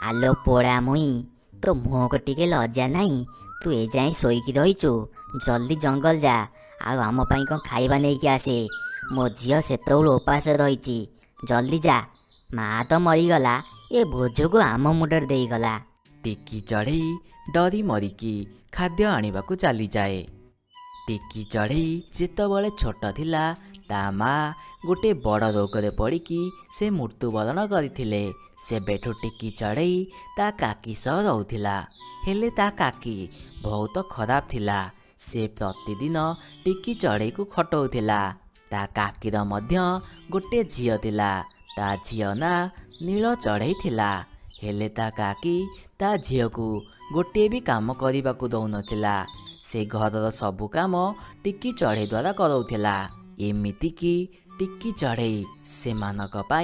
ଆଲୋ ପୋଡ଼ା ମୁଇଁ, ତୋ ମୁହଁକୁ ଟିକେ ଲଜ୍ଜା ନାହିଁ? ତୁ ଏଯାଏଁ ଶୋଇକି ରହିଛୁ। ଜଲ୍ଦି ଜଙ୍ଗଲ ଯା ଆଉ ଆମ ପାଇଁ କ'ଣ ଖାଇବା ନେଇକି ଆସେ। ମୋ ଝିଅ ସେତେବେଳୁ ଉପାସ ରହିଛି। ଜଲ୍ଦି ଯା। ମା ତ ମରିଗଲା, ଏ ବୋଝକୁ ଆମ ମୁଣ୍ଡରେ ଦେଇଗଲା। ଟିକି ଚଢ଼େଇ ଡରି ମରିକି ଖାଦ୍ୟ ଆଣିବାକୁ ଚାଲିଯାଏ। ଟିକି ଚଢ଼େଇ ଯେତେବେଳେ ଛୋଟ ଥିଲା, ତା ମା ଗୋଟେ ବଡ଼ ରୋଗରେ ପଡ଼ିକି ସେ ମୃତ୍ୟୁବରଣ କରିଥିଲେ। ସେବେଠୁ ଟିକି ଚଢ଼େଇ ତା କାକି ସହ ରହୁଥିଲା। ହେଲେ ତା କାକି ବହୁତ ଖରାପ ଥିଲା। ସେ ପ୍ରତିଦିନ ଟିକି ଚଢ଼େଇକୁ ଖଟଉଥିଲା। ତା କାକିର ମଧ୍ୟ ଗୋଟେ ଝିଅ ଥିଲା। ତା ଝିଅ ନାଁ ନୀଳ ଚଢ଼େଇ ଥିଲା। ହେଲେ ତା କାକି ତା ଝିଅକୁ ଗୋଟିଏ ବି କାମ କରିବାକୁ ଦଉନଥିଲା। ସେ ଘରର ସବୁ କାମ ଟିକି ଚଢ଼େଇ ଦ୍ୱାରା କରାଉଥିଲା। ଏମିତିକି ଟିକି ଚଢ଼େଇ ସେମାନଙ୍କ ପାଇଁ